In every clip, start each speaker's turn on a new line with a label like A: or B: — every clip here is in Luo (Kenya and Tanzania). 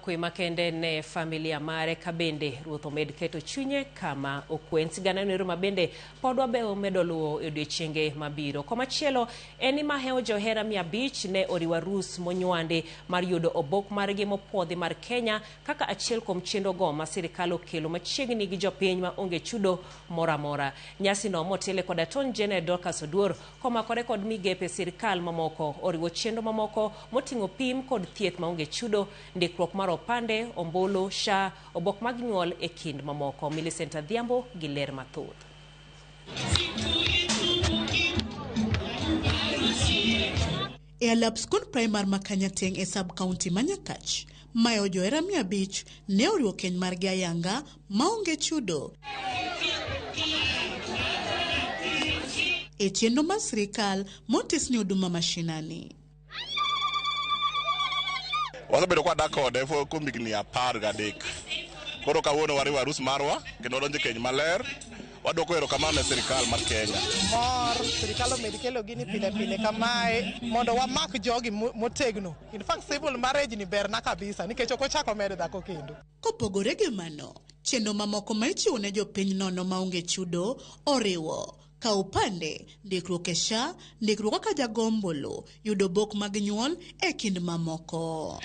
A: Kwe makende ne familia mare ka bende ruoth omed keto chunye kama okwe. En sigana nero ma bende pod wabeyo medo luwo e odiechienge mabiro. Komachielo en ni mahewo johera 500 ne oriwo arus monywandi mar yudo obok margi mopuodhi mar Kenya kaka achiel kuom chenro go ma sirikal okelo machiegni gi jopiny ma onge chudo moro amora. Nyasi no motele kod Attorney General Dorcas Oduor komakore kod migepe sirikal mamoko oriwo chenro mamoko moting'o pim kod thieth maonge chudo, ndikruok mar opande, ombulu, SHA, obok mag nyuol e kind mamoko. Millicent Adhiambo gi ler mathoth.
B: E alap skund primar ma Kanyateng' e sub county ma Nyakach, mayo johera 500 ne oriwo keny margi ayanga maonge chudo. E chenro mar sirikal motis ni Huduma Mashinani.
C: Wasebedo kwa dak kode kuom higni 13. Koro kawuono wariwo arus marwa kendo wadonjo e keny maler. Wadwoko erokamano ne sirikal mar Kenya.
D: Mor sirikal omed kelo gini pile pile kamae mondo wamak jogi motegno. In fact, civil marriage ni berna kabisa nikech ok ochako med dhako kendo.
B: Kopogore gi mano, chenro mamoko ma ichiwo ne jopiny nono maonge chudo oriwo kawo opande, ndikruok e SHA, ndikruok kaka jago ombulu, yudo obok mag nyuol e kind mamoko.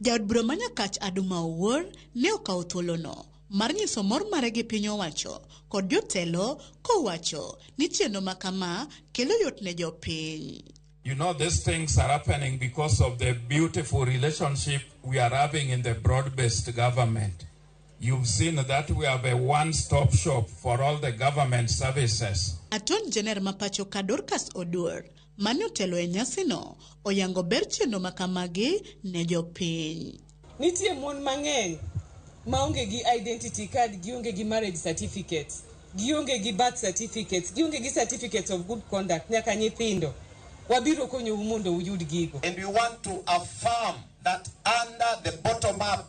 B: Jaod bura ma Nyakach Aduma Owuor ne okawo thuolono mar nyiso mor mare gi piny owacho kod jotelo kowacho ni chenro ma kama kelo yot ne jopiny.
E: These things are happening because of the beautiful relationship we are having in the broad-based government. You've seen that we have a one-stop shop for all the government services.
B: Attorney General ma pacho ka Dorcas Oduor mane otelo e nyasino oyango ber chenro ma kamagi ne jopiny.
F: Nitie mon mang'eny maonge gi identity card, gionge gi marriage certificate, gionge gi birth certificates, gionge gi certificates of good conduct, nyaka nyithindo. Wabiro konyou mondo uyud gigo.
G: And we want to affirm that under the bottom-up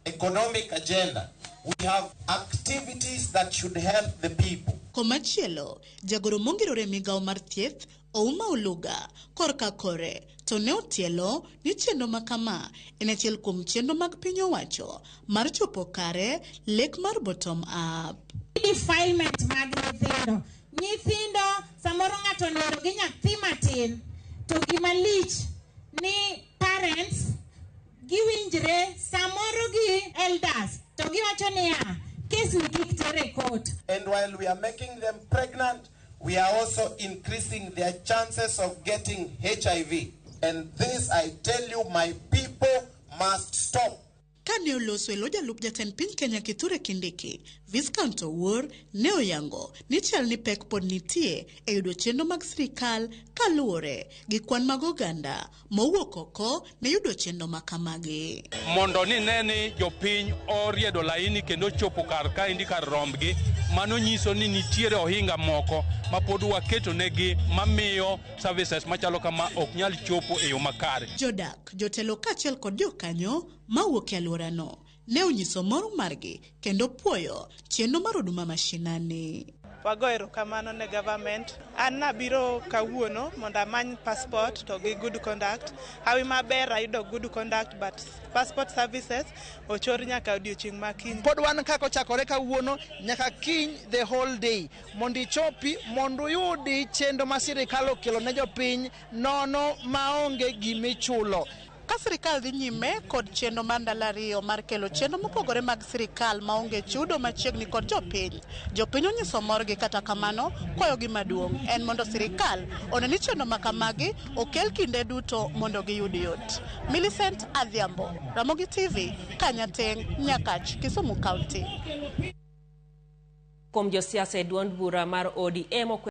G: economic agenda, we have activities that should help the people.
B: Komachielo, jagoro mongirore e migawo mar thieth Ouma Oluga korka kore to ne otielo ni chenro ma kama en achiel kuom chenro mag piny owacho mar chopo kare lek mar bottom up.
H: Defilement mag nyithindo. Nyithindo samoro ng'ato onindo gi nyathi matin to gima lich ni parents giwinjre samoro gi elders to giwacho niya kes ni kik ter e court.
G: And while we are making them pregnant, we are also increasing their chances of getting HIV. And this, I tell you, my people must stop.
B: Kane oloso e lo jalup jatend piny Kenya Kithure Kindiki, Viscount Owuor ne oyango ni chal ni pek pod nitie e yudo chenro mag sirikal kaluwore gi kwan mag oganda mowuok oko ne yudo chenro ma kamagi.
I: Mondo ni ne ni jopiny oriedo laini kendo chopo kar kaendi kar rombgi, mano nyiso ni nitiere ohinga moko ma pod waketo negi mamiyo services machalo kama ok nyal chopo e yo makare.
B: Jodak, jotelo kaachiel kod jokanyo mawuok e alworano ne onyiso mor margi kendo puoyo chenro mar Huduma Mashinani.
D: Wago erokamano ne government. An nabiro kawuono mondo amany passport to gi good conduct. Hawi maber ayudo good conduct, but passport services ochor nyaka odiochieng' ma kiny.
J: Pod wan ka kochakore kawuono nyaka kiny, the whole day, mondo ichopi mondo uyudi chenro ma sirikal okelo ne jopiny nono maonge gimichulo.
B: Ka sirikal dhi nyime kod chenro mar ndalo 2 mar kelo chenro mopogore mag sirikal maonge chudo machiegni kod jopiny, jopiny onyiso morgi. Kata kamano, kwayogi maduong' en mondo sirikal one ni chenro ma kamagi okel kinde duto mondo giyud yot. Millicent Adhiambo, Ramogi TV, Kanyateng', Nyakach, Kisumu County.
A: Kuom josiasa e duond bura mar ODM.